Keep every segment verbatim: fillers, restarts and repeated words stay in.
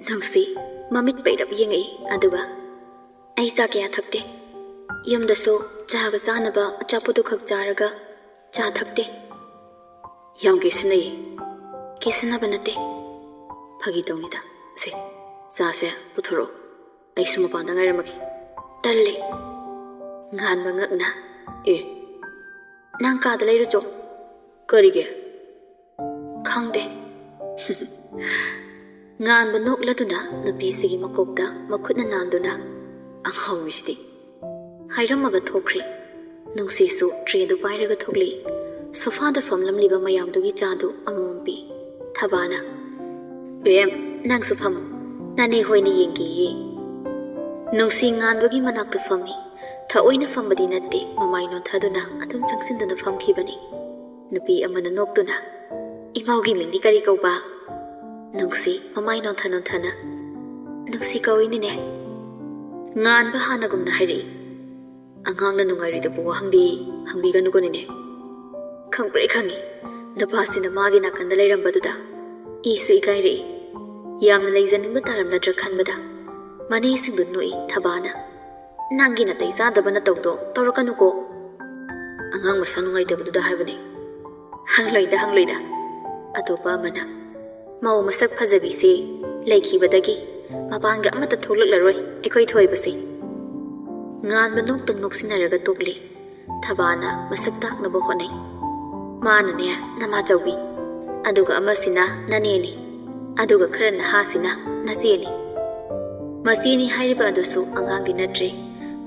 ꯅꯨꯡꯁꯤ ꯃꯃꯤꯠ ꯄꯩꯔꯞ ꯌꯦꯡꯉꯛꯏ, ꯑꯗꯨꯒ, "ꯑꯩ ꯆꯥ ꯀꯌꯥ ꯊꯛꯇꯦ꯫ ꯌꯨꯝꯗꯁꯨ ꯆꯥꯒ ꯆꯥꯅꯕ ꯑꯆꯥꯄꯣꯠꯇꯨ ꯈꯛ ꯆꯥꯔꯒ ꯆꯥ ꯊꯛꯇꯦ"꯫ "ꯌꯥꯝ ꯀꯦꯁꯤꯟꯅꯩꯌꯦ"꯫ "ꯀꯦꯁꯤꯟꯅꯕ ꯅꯠꯇꯦ, ꯐꯥꯒꯤ ꯇꯧꯅꯤꯗ꯫ ꯁꯦ, ꯆꯥꯁꯦ ꯄꯨꯊꯣꯔꯛꯑꯣ, ꯑꯩꯁꯨ ꯃꯄꯥꯟꯗ ꯉꯥꯏꯔꯝꯃꯒꯦ"꯫ "ꯇꯜꯂꯦ"꯫ ꯉꯥꯟꯕ ꯉꯛꯅ, "ꯑꯦ, ꯅꯪ ꯀꯥꯗ ꯂꯩꯔꯨꯆꯣ"꯫ "ꯀꯔꯤꯒꯤ?" "ꯈꯪꯗꯦ"꯫ ꯉꯥꯟꯕ ꯅꯣꯛꯂꯗꯨꯅ ꯅꯨꯄꯤꯁꯤꯒꯤ ꯃꯀꯣꯛꯇ ꯃꯈꯨꯠꯅ ꯅꯥꯟꯗꯨꯅ, "ꯑꯉꯥꯎꯕꯤꯁꯤꯗꯤ"꯫ ꯍꯥꯏꯔꯝꯃꯒ ꯊꯣꯛꯈ꯭ꯔꯦ꯫ ꯅꯨꯡꯁꯤꯁꯨ ꯇ꯭ꯔꯦꯗꯨ ꯄꯥꯏꯔꯒ ꯊꯣꯛꯂꯛꯏ꯫ ꯁꯣꯐꯥꯗ ꯐꯝꯂꯝꯂꯤꯕ ꯃꯌꯥꯝꯗꯨꯒꯤ ꯆꯥꯗꯨ ꯑꯃꯃꯝ ꯄꯤ꯫ ꯊꯕꯥꯅ, "ꯕꯦꯝ, ꯅꯪꯁꯨ ꯐꯝꯃꯨ, ꯅꯅꯦ ꯍꯣꯏꯅ ꯌꯦꯡꯒꯦꯌꯦ"꯫ ꯅꯨꯡꯁꯤ ꯉꯥꯟꯕꯒꯤ ꯃꯅꯥꯛꯇ ꯐꯝꯃꯤ꯫ ꯊꯑꯣꯏꯅ ꯐꯝꯕꯗꯤ ꯅꯠꯇꯦ, ꯃꯃꯥꯏ ꯅꯣꯟꯊꯗꯨꯅ ꯑꯗꯨꯝ ꯆꯪꯁꯤꯟꯗꯨꯅ ꯐꯝꯈꯤꯕꯅꯤ꯫ ꯅꯨꯄꯤ ꯑꯃꯅ ꯅꯣꯛꯇꯨꯅ, "ꯏꯃꯧꯒꯤ ꯃꯤꯡꯗꯤ ꯀꯔꯤ ꯀꯧꯕ?" ꯅꯨꯡꯁꯤ ꯃꯃꯥꯏ ꯅꯣꯟꯊ ꯅꯣꯟꯊꯅ, "ꯅꯨꯡꯁꯤ ꯀꯧꯏ, ꯅꯦꯅꯦ"꯫ ꯉꯥꯟꯕ ꯍꯥꯟꯅꯒꯨꯝꯅ ꯍꯥꯏꯔꯛꯏ, "ꯑꯉꯥꯡꯅ ꯅꯨꯡꯉꯥꯏꯔꯣꯏꯗꯕ ꯋꯥꯍꯪꯗꯤ ꯍꯪꯕꯤꯒꯅꯨꯀꯣ, ꯅꯦꯅꯦ"꯫ "ꯈꯪꯕ꯭ꯔꯦ ꯈꯪꯉꯤ, ꯅꯨꯄꯥꯁꯤꯅ ꯃꯥꯒꯤ ꯅꯥꯀꯟꯗ ꯂꯩꯔꯝꯕꯗꯨꯗ ꯏꯁꯨ ꯏꯀꯥꯏꯔꯛꯏ"꯫ ꯌꯥꯝꯅ ꯂꯩꯖꯅꯤꯡꯕ ꯇꯥꯔꯝꯂꯗ꯭ꯔꯥ ꯈꯟꯕꯗ ꯃꯅꯦꯁꯤꯡꯗꯨ ꯅꯣꯛꯏ꯫ ꯊꯕꯥꯅ, "ꯅꯪꯒꯤ ꯅꯥꯇꯩ ꯆꯥꯗꯕ ꯅꯇꯧꯗꯣ ꯇꯧꯔꯛꯀꯅꯨꯀꯣ"꯫ "ꯑꯉꯥꯡ ꯃꯁꯥ ꯅꯨꯡꯉꯥꯏꯇꯕꯗꯨꯗ ꯍꯥꯏꯕꯅꯦ"꯫ "ꯍꯪꯂꯣꯏꯗ, ꯍꯪꯂꯣꯏꯗ"꯫ ꯑꯇꯣꯞꯄ ꯑꯃꯅ, "ꯃꯧ ꯃꯁꯛ ꯐꯖꯕꯤꯁꯦ ꯂꯩꯈꯤꯕꯗꯒꯤ ꯃꯄꯥꯟꯒ ꯑꯃꯠꯇ ꯊꯣꯛꯂꯛꯂꯔꯣꯏ ꯑꯩꯈꯣꯏ ꯊꯣꯏꯕꯁꯦ"꯫ ꯉꯥꯟꯕ ꯅꯣꯛꯇꯪ ꯅꯣꯛꯁꯤꯟꯅꯔꯒ ꯇꯣꯛꯂꯤ꯫ ꯊꯕꯥꯅ ꯃꯁꯛ ꯇꯥꯛꯅꯕ ꯍꯣꯠꯅꯩ꯫ "ꯃꯥꯅꯅꯦ ꯅꯃꯥꯆꯧꯕꯤ, ꯑꯗꯨꯒ ꯑꯃꯁꯤꯅ ꯅꯅꯦꯅꯤ, ꯑꯗꯨꯒ ꯈꯔ ꯅꯍꯥꯁꯤꯅ ꯅꯆꯦꯅꯤ"꯫ "ꯃꯆꯦꯅꯤ" ꯍꯥꯏꯔꯤꯕ ꯑꯗꯨꯁꯨ ꯑꯉꯥꯡꯗꯤ ꯅꯠꯇ꯭ꯔꯦ꯫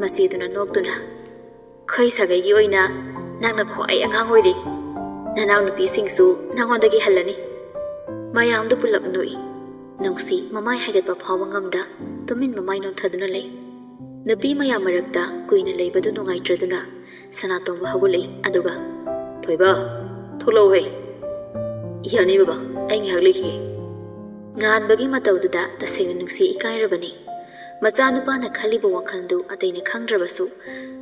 ꯃꯆꯦꯗꯨꯅ ꯅꯣꯛꯇꯨꯅ, "ꯑꯩꯈꯣꯏ ꯁꯥꯒꯩꯒꯤ ꯑꯣꯏꯅ ꯅꯪꯅ ꯈ꯭ꯋꯥꯏ ꯑꯉꯥꯡ ꯑꯣꯏꯔꯤ꯫ ꯅꯅꯥꯎꯅꯨꯄꯤꯁꯤꯡꯁꯨ ꯅꯉꯣꯟꯗꯒꯤ ꯍꯜꯂꯅꯤ"꯫ ꯃꯌꯥꯝꯗꯨ ꯄꯨꯂꯞ ꯅꯣꯛꯏ꯫ ꯅꯨꯡꯁꯤ ꯃꯃꯥꯏ ꯍꯥꯏꯒꯠꯄ ꯐꯥꯎꯕ ꯉꯝꯗ ꯇꯨꯃꯤꯟ ꯃꯃꯥꯏ ꯅꯣꯟꯊꯗꯨꯅ ꯂꯩ꯫ ꯅꯨꯄꯤ ꯃꯌꯥꯝ ꯃꯔꯛꯇ ꯀꯨꯏꯅ ꯂꯩꯕꯗꯨ ꯅꯨꯡꯉꯥꯏꯇ꯭ꯔꯗꯨꯅ ꯁꯅꯥꯇꯣꯝꯕ ꯍꯧꯒꯠꯂꯛꯏ, ꯑꯗꯨꯒ, "ꯊꯣꯏꯕ, ꯊꯣꯛꯂꯛꯎꯍꯦ"꯫ "ꯌꯥꯅꯤ ꯕꯕꯥ, ꯑꯩ ꯉꯥꯏꯍꯥꯛ ꯂꯩꯈꯤꯒꯦ"꯫ ꯉꯥꯟꯕꯒꯤ ꯃꯇꯧꯗꯨꯗ ꯇꯁꯦꯡꯅ ꯅꯨꯡꯁꯤ ꯏꯀꯥꯏꯔꯕꯅꯤ꯫ ꯃꯆꯥꯅꯨꯄꯥꯅ ꯈꯜꯂꯤꯕ ꯋꯥꯈꯜꯗꯨ ꯑꯇꯩꯅ ꯈꯪꯗ꯭ꯔꯕꯁꯨ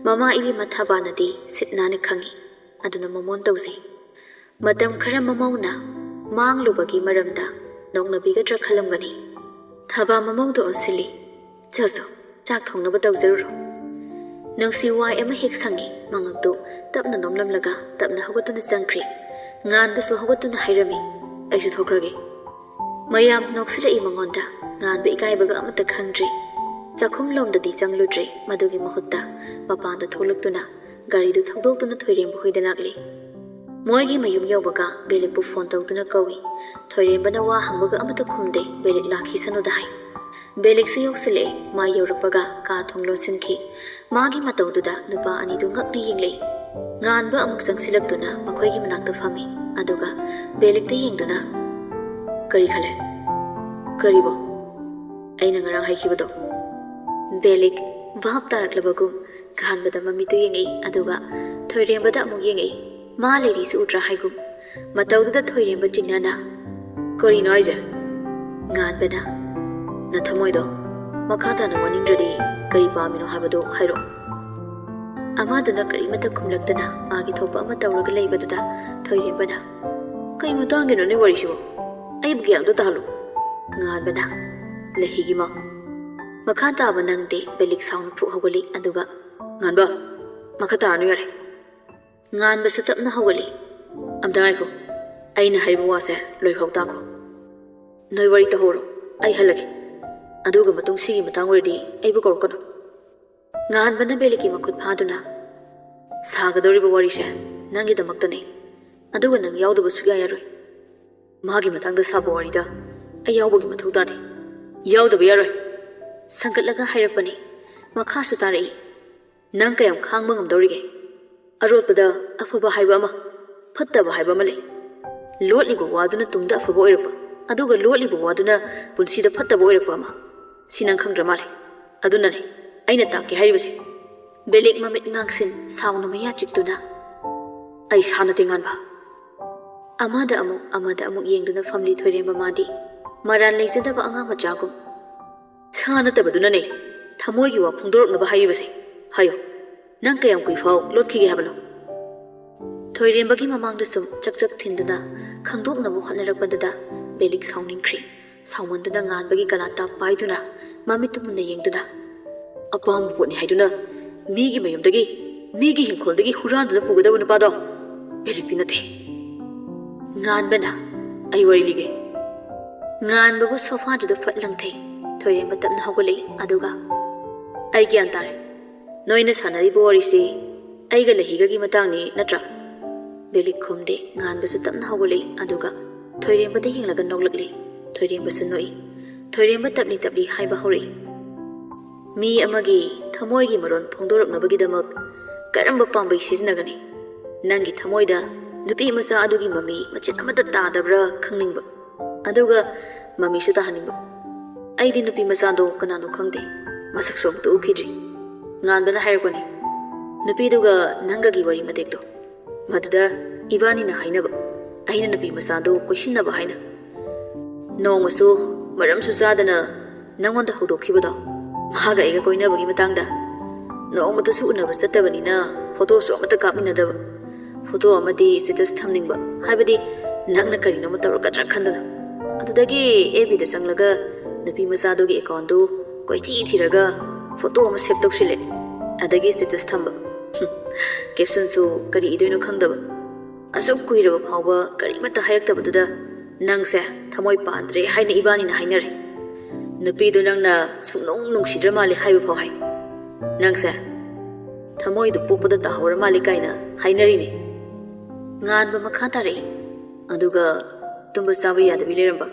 ꯃꯃꯥ ꯏꯕꯦꯝꯃ ꯊꯕꯥꯅꯗꯤ ꯁꯤꯠ ꯅꯥꯟꯅ ꯈꯪꯏ꯫ ꯑꯗꯨꯅ ꯃꯃꯣꯟ ꯇꯧꯖꯩ꯫ ꯃꯇꯝ ꯈꯔ ꯃꯃꯧꯅ ꯃꯥꯡꯂꯨꯕꯒꯤ ꯃꯔꯝꯗ ꯅꯣꯛꯅꯕꯤꯒꯗ꯭ꯔꯥ ꯈꯜꯂꯝꯒꯅꯤ꯫ ꯊꯕꯥ ꯃꯃꯧꯗ ꯑꯣꯟꯁꯤꯜꯂꯤ꯫ "ꯆꯣ ꯆꯣ, ꯆꯥꯛ ꯊꯣꯡꯅꯕ ꯇꯧꯖꯔꯨꯔꯣ꯫" ꯅꯨꯡꯁꯤ ꯋꯥꯏ ꯑꯃ ꯍꯦꯛ ꯁꯪꯉꯤ꯫ ꯃꯉꯛꯇꯨ ꯇꯞꯅ ꯅꯣꯝꯂꯝꯂꯒ ꯇꯞꯅ ꯍꯧꯒꯠꯇꯨꯅ ꯆꯪꯈ꯭ꯔꯦ꯫ ꯉꯥꯟꯕꯁꯨ ꯍꯧꯒꯠꯇꯨꯅ ꯍꯥꯏꯔꯝꯃꯤ, "ꯑꯩꯁꯨ ꯊꯣꯛꯈ꯭ꯔꯒꯦ꯫" ꯃꯌꯥꯝ ꯅꯣꯛꯁꯤꯜꯂꯛꯏ ꯃꯉꯣꯟꯗ꯫ ꯉꯥꯟꯕ ꯏꯀꯥꯏꯕꯒ ꯑꯃꯠꯇ ꯈꯪꯗ꯭ꯔꯦ꯫ ꯆꯥꯛꯈꯨꯝꯂꯣꯝꯗꯗꯤ ꯆꯪꯂꯨꯗ꯭ꯔꯦ꯫ ꯃꯗꯨꯒꯤ ꯃꯍꯨꯠꯇ ꯃꯄꯥꯟꯗ ꯊꯣꯛꯂꯛꯇꯨꯅ ꯒꯥꯔꯤꯗꯨ ꯊꯧꯗꯣꯛꯇꯨꯅ ꯊꯣꯏꯔꯦꯝꯕ ꯍꯣꯏꯗ ꯂꯥꯛꯂꯦ꯫ ꯃꯣꯏꯒꯤ ꯃꯌꯨꯝ ꯌꯧꯕꯒ ꯕꯦꯂꯤꯛꯄꯨ ꯐꯣꯟ ꯇꯧꯗꯨꯅ ꯀꯧꯏ꯫ ꯊꯣꯏꯔꯦꯝꯕꯅ ꯋꯥ ꯍꯪꯕꯒ ꯑꯃꯠꯇ ꯈꯨꯝꯗꯦ꯫ "ꯕꯦꯂꯤꯛ ꯂꯥꯛꯈꯤꯁꯅꯨꯗ" ꯍꯥꯏ꯫ ꯕꯦꯂꯤꯛꯁꯨ ꯌꯧꯁꯤꯜꯂꯛꯑꯦ꯫ ꯃꯥ ꯌꯧꯔꯛꯄꯒ ꯀꯥ ꯊꯣꯡ ꯂꯣꯟꯁꯤꯟꯈꯤ꯫ ꯃꯥꯒꯤ ꯃꯇꯧꯗꯨꯗ ꯅꯨꯄꯥ ꯑꯅꯤꯗꯨ ꯉꯛꯅ ꯌꯦꯡꯂꯛꯏ꯫ ꯉꯥꯟꯕ ꯑꯃꯨꯛ ꯆꯪꯁꯤꯜꯂꯛꯇꯨꯅ ꯃꯈꯣꯏꯒꯤ ꯃꯅꯥꯛꯇ ꯐꯝꯃꯤ꯫ ꯑꯗꯨꯒ ꯕꯦꯂꯤꯛꯇ ꯌꯦꯡꯗꯨꯅ, "ꯀꯔꯤ ꯈꯜꯂꯦ?" "ꯀꯔꯤꯕꯣ?" "ꯑꯩꯅ ꯉꯔꯥꯡ ꯍꯥꯏꯈꯤꯕꯗꯣ?" ꯕꯦꯂꯤꯛ ꯚꯥꯞ ꯇꯥꯔꯛꯂꯕꯒꯨꯝ ꯉꯥꯟꯕꯗ ꯃꯃꯤꯠꯇꯨ ꯌꯦꯡꯉꯛꯏ, ꯑꯗꯨꯒ ꯊꯣꯏꯔꯦꯝꯕꯗ ꯑꯃꯨꯛ ꯌꯦꯡꯉꯛꯏ꯫ ꯃꯥ ꯂꯩꯔꯤꯁꯤ ꯎꯗ꯭ꯔꯥ ꯍꯥꯏꯒꯨꯝ꯫ ꯃꯇꯧꯗꯨꯗ ꯊꯣꯏꯔꯦꯝꯕ ꯆꯤꯡꯅꯅ, "ꯀꯔꯤꯅꯣ ꯍꯥꯏꯁꯦ?" ꯉꯥꯟꯕꯅ, "ꯅꯊꯃꯣꯏꯗꯣ ꯃꯈꯥ ꯇꯥꯅ ꯋꯥꯅꯤꯡꯗ꯭ꯔꯗꯤ ꯀꯔꯤ ꯄꯥꯝꯃꯤꯅꯣ ꯍꯥꯏꯕꯗꯨ ꯍꯥꯏꯔꯛꯑꯣ꯫" ꯑꯃꯗꯨꯅ ꯀꯔꯤꯃꯠꯇ ꯈꯨꯝꯂꯛꯇꯅ ꯃꯥꯒꯤ ꯊꯣꯛꯄ ꯑꯃ ꯇꯧꯔꯒ ꯂꯩꯕꯗꯨꯗ ꯊꯣꯏꯔꯦꯝꯕꯅ, "ꯀꯩ ꯃꯇꯥꯡꯒꯤꯅꯣꯅꯦ ꯋꯥꯔꯤꯁꯤꯕꯣ? ꯑꯩꯕꯨ ꯒ꯭ꯌꯥꯟ ꯑꯝꯇ ꯇꯥꯍꯜꯂꯨ꯫" ꯉꯥꯟꯕꯅ, "ꯂꯩꯍꯤꯒꯤꯃ꯫" ꯃꯈꯥ ꯇꯥꯕ ꯅꯪꯗꯦ꯫ ꯕꯦꯂꯤꯛ ꯁꯥꯎꯅ ꯐꯨꯛ ꯍꯧꯒꯠꯂꯤ, ꯑꯗꯨꯒ, "ꯉꯥꯟꯕ, ꯃꯈꯥ ꯇꯥꯔꯅꯨ ꯌꯥꯔꯦ꯫" ꯉꯥꯟꯕꯁꯨ ꯇꯞꯅ ꯍꯧꯒꯠꯂꯤ꯫ "ꯑꯝꯇ ꯉꯥꯏꯈꯣ, ꯑꯩꯅ ꯍꯥꯏꯔꯤꯕ ꯋꯥꯁꯦ ꯂꯣꯏꯐꯥꯎ ꯇꯥꯈꯣ꯫ ꯅꯣꯏ ꯋꯥꯔꯤ ꯇꯧꯍꯧꯔꯣ, ꯑꯩ ꯍꯜꯂꯒꯦ꯫ ꯑꯗꯨꯒ ꯃꯇꯨꯡ ꯁꯤꯒꯤ ꯃꯇꯥꯡ ꯑꯣꯏꯔꯗꯤ ꯑꯩꯕꯨ ꯀꯧꯔꯛꯀꯅꯨ꯫" ꯉꯥꯟꯕꯅ ꯕꯦꯂꯤꯛꯀꯤ ꯃꯈꯨꯠ ꯐꯥꯗꯨꯅ, "ꯁꯥꯒꯗꯧꯔꯤꯕ ꯋꯥꯔꯤꯁꯦ ꯅꯪꯒꯤꯗꯃꯛꯇꯅꯤ, ꯑꯗꯨꯒ ꯅꯪ ꯌꯥꯎꯗꯕ ꯁꯨꯛꯌꯥ ꯌꯥꯔꯣꯏ꯫ ꯃꯥꯒꯤ ꯃꯇꯥꯡꯗ ꯁꯥꯕ ꯋꯥꯔꯤꯗ ꯑꯩ ꯌꯥꯎꯕꯒꯤ ꯃꯊꯧ ꯇꯥꯗꯦ꯫ ꯌꯥꯎꯗꯕ ꯌꯥꯔꯣꯏ꯫" ꯁꯪꯒꯠꯂꯒ ꯍꯥꯏꯔꯛꯄꯅꯤ꯫ ꯃꯈꯥꯁꯨ ꯇꯥꯔꯛꯏ, "ꯅꯪ ꯀꯌꯥꯝ ꯈꯥꯡꯕ ꯉꯝꯗꯧꯔꯤꯒꯦ? ꯑꯔꯣꯠꯄꯗ ꯑꯐꯕ ꯍꯥꯏꯕ ꯑꯃ, ꯐꯠꯇꯕ ꯍꯥꯏꯕ ꯑꯃ ꯂꯩ꯫ ꯂꯣꯠꯂꯤꯕ ꯋꯥꯗꯨꯅ ꯇꯨꯡꯗ ꯑꯐꯕ ꯑꯣꯏꯔꯛꯄ, ꯑꯗꯨꯒ ꯂꯣꯠꯂꯤꯕ ꯋꯥꯗꯨꯅ ꯄꯨꯟꯁꯤꯗ ꯐꯠꯇꯕ ꯑꯣꯏꯔꯛꯄ ꯑꯃ꯫ ꯁꯤ ꯅꯪ ꯈꯪꯗ꯭ꯔ ꯃꯥꯜꯂꯦ꯫ ꯑꯗꯨꯅꯅꯦ ꯑꯩꯅ ꯇꯥꯛꯀꯦ ꯍꯥꯏꯔꯤꯕꯁꯦ꯫" ꯕꯦꯂꯤꯛ ꯃꯃꯤꯠ ꯉꯥꯡꯁꯤꯟ ꯁꯥꯎꯅ ꯃꯌꯥ ꯆꯤꯛꯇꯨꯅ, "ꯑꯩ ꯁꯥ ꯅꯠꯇꯦ ꯉꯥꯟꯕ꯫" ꯑꯃꯗ ꯑꯃꯨꯛ, ꯑꯃꯗ ꯑꯃꯨꯛ ꯌꯦꯡꯗꯨꯅ ꯐꯝꯂꯤ ꯊꯣꯏꯔꯦꯝꯕ ꯃꯥꯗꯤ, ꯃꯔꯥꯜ ꯂꯩꯖꯗꯕ ꯑꯉꯥꯡ ꯃꯆꯥꯒꯨꯝ꯫ "ꯁꯥ ꯅꯠꯇꯕꯗꯨꯅꯅꯦ ꯊꯃꯣꯏꯒꯤ ꯋꯥ ꯐꯣꯡꯗꯣꯔꯛꯅꯕ ꯍꯥꯏꯔꯤꯕꯁꯦ꯫ ꯍꯥꯏꯌꯣ, ꯅꯪ ꯀꯌꯥꯝ ꯀꯨꯏꯐꯥꯎ ꯂꯣꯠꯈꯤꯒꯦ ꯍꯥꯏꯕꯅꯣ?" ꯊꯣꯏꯔꯦꯝꯕꯒꯤ ꯃꯃꯥꯡꯗ ꯁꯨꯝ ꯆꯛ ꯆꯛ ꯊꯤꯟꯗꯨꯅ ꯈꯪꯗꯣꯛꯅꯕ ꯍꯣꯠꯅꯔꯛꯄꯗꯨꯗ ꯕꯦꯂꯤꯛ ꯁꯥꯎꯅꯤꯡꯈ꯭ꯔꯦ꯫ ꯁꯥꯎꯃꯟꯗꯨꯅ ꯉꯥꯟꯕꯒꯤ ꯀꯂꯥꯇꯥ ꯄꯥꯏꯗꯨꯅ ꯃꯃꯤꯠꯇꯨ ꯃꯨꯟꯅ ꯌꯦꯡꯗꯨꯅ, "ꯑꯄꯥꯝꯕ ꯄꯣꯠꯅꯤ ꯍꯥꯏꯗꯨꯅ ꯃꯤꯒꯤ ꯃꯌꯨꯝꯗꯒꯤ, ꯃꯤꯒꯤ ꯏꯪꯈꯣꯜꯗꯒꯤ ꯍꯨꯔꯥꯟꯗꯨꯅ ꯄꯨꯒꯗꯕ ꯅꯨꯄꯥꯗꯣ ꯕꯦꯂꯤꯛꯇꯤ ꯅꯠꯇꯦ꯫" ꯉꯥꯟꯕꯅ, "ꯑꯩ ꯋꯥꯔꯤ ꯂꯤꯒꯦ꯫" ꯉꯥꯟꯕꯕꯨ ꯁꯣꯐꯥꯗꯨꯗ ꯐꯠ ꯂꯪꯊꯩ꯫ ꯊꯣꯏꯔꯦꯝꯕ ꯇꯞꯅ ꯍꯧꯒꯠꯂꯛꯏ, ꯑꯗꯨꯒ, "ꯑꯩ ꯒ꯭ꯌꯥꯟ ꯇꯥꯔꯦ꯫ ꯅꯣꯏꯅ ꯁꯥꯟꯅꯔꯤꯕ ꯋꯥꯔꯤꯁꯤ ꯑꯩꯒ ꯂꯩꯍꯤꯒꯒꯤ ꯃꯇꯥꯡꯅꯤ ꯅꯠꯇ꯭ꯔꯥ?" ꯕꯦꯂꯤꯛ ꯈꯨꯝꯗꯦ꯫ ꯉꯥꯟꯕꯁꯨ ꯇꯞꯅ ꯍꯧꯒꯠꯂꯛꯏ, ꯑꯗꯨꯒ ꯊꯣꯏꯔꯦꯝꯕꯗ ꯌꯦꯡꯂꯒ ꯅꯣꯛꯂꯛꯂꯤ꯫ ꯊꯣꯏꯔꯦꯝꯕꯁꯨ ꯅꯣꯛꯏ꯫ ꯊꯣꯏꯔꯦꯝꯕ ꯇꯞꯂꯤ ꯇꯞꯂꯤ ꯍꯥꯏꯕ ꯍꯧꯔꯛꯏ, "ꯃꯤ ꯑꯃꯒꯤ ꯊꯃꯣꯏꯒꯤ ꯃꯔꯣꯟ ꯐꯣꯡꯗꯣꯔꯛꯅꯕꯒꯤꯗꯃꯛ ꯀꯔꯝꯕ ꯄꯥꯝꯕꯩ ꯁꯤꯖꯤꯟꯅꯒꯅꯤ? ꯅꯪꯒꯤ ꯊꯃꯣꯏꯗ ꯅꯨꯄꯤ ꯃꯆꯥ ꯑꯗꯨꯒꯤ ꯃꯃꯤ ꯃꯆꯦꯠ ꯑꯃꯠꯇ ꯇꯥꯗꯕ꯭ꯔꯥ ꯈꯪꯅꯤꯡꯕ, ꯑꯗꯨꯒ ꯃꯃꯤꯁꯨ ꯇꯥꯍꯟꯅꯤꯡꯕ꯫ ꯑꯩꯗꯤ ꯅꯨꯄꯤ ꯃꯆꯥꯗꯣ ꯀꯅꯥꯅꯣ ꯈꯪꯗꯦ, ꯃꯁꯛꯁꯨ ꯑꯃꯨꯛꯇ ꯎꯈꯤꯗ꯭ꯔꯤ꯫" ꯉꯥꯟꯕꯅ ꯍꯥꯏꯔꯛꯄꯅꯤ, "ꯅꯨꯄꯤꯗꯨꯒ ꯅꯪꯒꯒꯤ ꯋꯥꯔꯤ ꯃꯇꯦꯛꯇꯣ, ꯃꯗꯨꯗ ꯏꯕꯥꯅꯤꯅ ꯍꯥꯏꯅꯕ, ꯑꯩꯅ ꯅꯨꯄꯤ ꯃꯆꯥꯗꯨ ꯀꯣꯏꯁꯤꯟꯅꯕ ꯍꯥꯏꯅ꯫ ꯅꯣꯡꯃꯁꯨ ꯃꯔꯝꯁꯨ ꯆꯥꯗꯅ ꯅꯪꯉꯣꯟꯗ ꯍꯧꯗꯣꯛꯈꯤꯕꯗꯣ, ꯃꯍꯥꯛꯒ ꯑꯩꯒ ꯀꯣꯏꯅꯕꯒꯤ ꯃꯇꯥꯡꯗ꯫ ꯅꯣꯡꯃꯇꯁꯨ ꯎꯅꯕ ꯆꯠꯇꯕꯅꯤꯅ ꯐꯣꯇꯣꯁꯨ ꯑꯃꯠꯇ ꯀꯥꯞꯃꯤꯟꯅꯗꯕ꯫ ꯐꯣꯇꯣ ꯑꯃꯗꯤ ꯁ꯭ꯇꯦꯇꯁ ꯊꯝꯅꯤꯡꯕ, ꯍꯥꯏꯕꯗꯤ ꯅꯪꯅ ꯀꯔꯤꯅꯣꯃ ꯇꯧꯔꯛꯀꯗ꯭ꯔꯥ ꯈꯟꯗꯅ꯫ ꯑꯗꯨꯗꯒꯤ ꯑꯦꯐ ꯕꯤꯗ ꯆꯪꯂꯒ ꯅꯨꯄꯤ ꯃꯆꯥꯗꯨꯒꯤ ꯑꯦꯀꯥꯎꯟꯗꯨ ꯀꯣꯏꯊꯤ ꯊꯤꯔꯒ ꯐꯣꯇꯣ ꯑꯃ ꯁꯦꯞ ꯇꯧꯁꯤꯜꯂꯦ꯫ ꯑꯗꯒꯤ ꯁ꯭ꯇꯦꯇꯁ ꯊꯝꯕ꯫ ꯀꯦꯞꯁꯟꯁꯨ ꯀꯔꯤ ꯏꯗꯣꯏꯅꯣ ꯈꯪꯗꯕ꯫ ꯑꯁꯨꯛ ꯀꯨꯏꯔꯕ ꯐꯥꯎꯕ ꯀꯔꯤꯃꯠꯇ ꯍꯥꯏꯔꯛꯇꯕꯗꯨꯗ ꯅꯪꯁꯦ ꯊꯃꯣꯏ ꯄꯥꯟꯗ꯭ꯔꯦ ꯍꯥꯏꯅ ꯏꯕꯥꯅꯤꯅ ꯍꯥꯏꯅꯔꯦ꯫ ꯅꯨꯄꯤꯗꯨ ꯅꯪꯅ ꯁꯨꯡꯅꯨꯡ ꯅꯨꯡꯁꯤꯗ꯭ꯔ ꯃꯥꯜꯂꯦ ꯍꯥꯏꯕ ꯐꯥꯎ ꯍꯥꯏ꯫ ꯅꯪꯁꯦ ꯊꯃꯣꯏꯗꯨ ꯄꯣꯛꯄꯗ ꯇꯥꯍꯧꯔ ꯃꯥꯜꯂꯦ ꯀꯥꯏꯅ ꯍꯥꯏꯅꯔꯤꯅꯦ꯫" ꯉꯥꯟꯕ ꯃꯈꯥ ꯇꯥꯔꯛꯏ, ꯑꯗꯨꯒ ꯇꯨꯝꯕ ꯆꯥꯕ ꯌꯥꯗꯕꯤ ꯂꯩꯔꯝꯕ꯫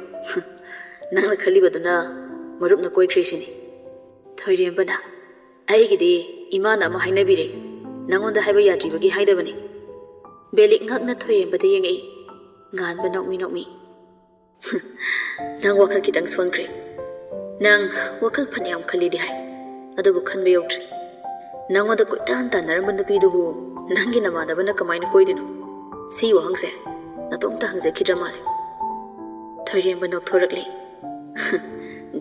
"ꯅꯪꯅ ꯈꯜꯂꯤꯕꯗꯨꯅ ꯃꯔꯨꯞꯅ ꯀꯣꯏꯈ꯭ꯔꯦ ꯁꯤꯅꯤ꯫" ꯊꯣꯏꯔꯦꯝꯕꯅ, "ꯑꯩꯒꯤꯗꯤ ꯏꯃꯥꯅ ꯑꯃ ꯍꯥꯏꯅꯕꯤꯔꯦ, ꯅꯪꯉꯣꯟꯗ ꯍꯥꯏꯕ ꯌꯥꯗ꯭ꯔꯤꯕꯒꯤ ꯍꯥꯏꯗꯕꯅꯤ꯫" ꯕꯦꯂꯤꯛ ꯉꯛꯅ ꯊꯣꯏꯔꯦꯝꯕꯗ ꯌꯦꯡꯉꯛꯏ꯫ ꯉꯥꯟꯕ ꯅꯣꯛꯃꯤ ꯅꯣꯛꯃꯤ, "ꯅꯪ ꯋꯥꯈꯜ ꯈꯤꯇꯪ ꯁꯣꯟꯈ꯭ꯔꯦ꯫ ꯅꯪ ꯋꯥꯈꯜ ꯐꯅꯌꯥꯝ ꯈꯜꯂꯤꯗꯤ ꯍꯥꯏ, ꯑꯗꯨꯕꯨ ꯈꯟꯕ ꯌꯧꯗ꯭ꯔꯤ꯫ ꯅꯪꯉꯣꯟꯗ ꯀꯣꯏꯇꯥꯟ ꯇꯥꯟꯅꯔꯝꯕ ꯅꯨꯄꯤꯗꯨꯕꯨ ꯅꯪꯒꯤ ꯅꯃꯥꯟꯅꯕꯅ ꯀꯃꯥꯏꯅ ꯀꯣꯏꯗꯣꯏꯅꯣ? ꯁꯤ ꯋꯥꯍꯪꯁꯦ ꯅꯇꯣꯝꯇ ꯍꯪꯖꯈꯤꯗ꯭ꯔ ꯃꯥꯜꯂꯦ꯫" ꯊꯣꯏꯔꯦꯝꯕ ꯅꯣꯛꯊꯣꯔꯛꯂꯦ꯫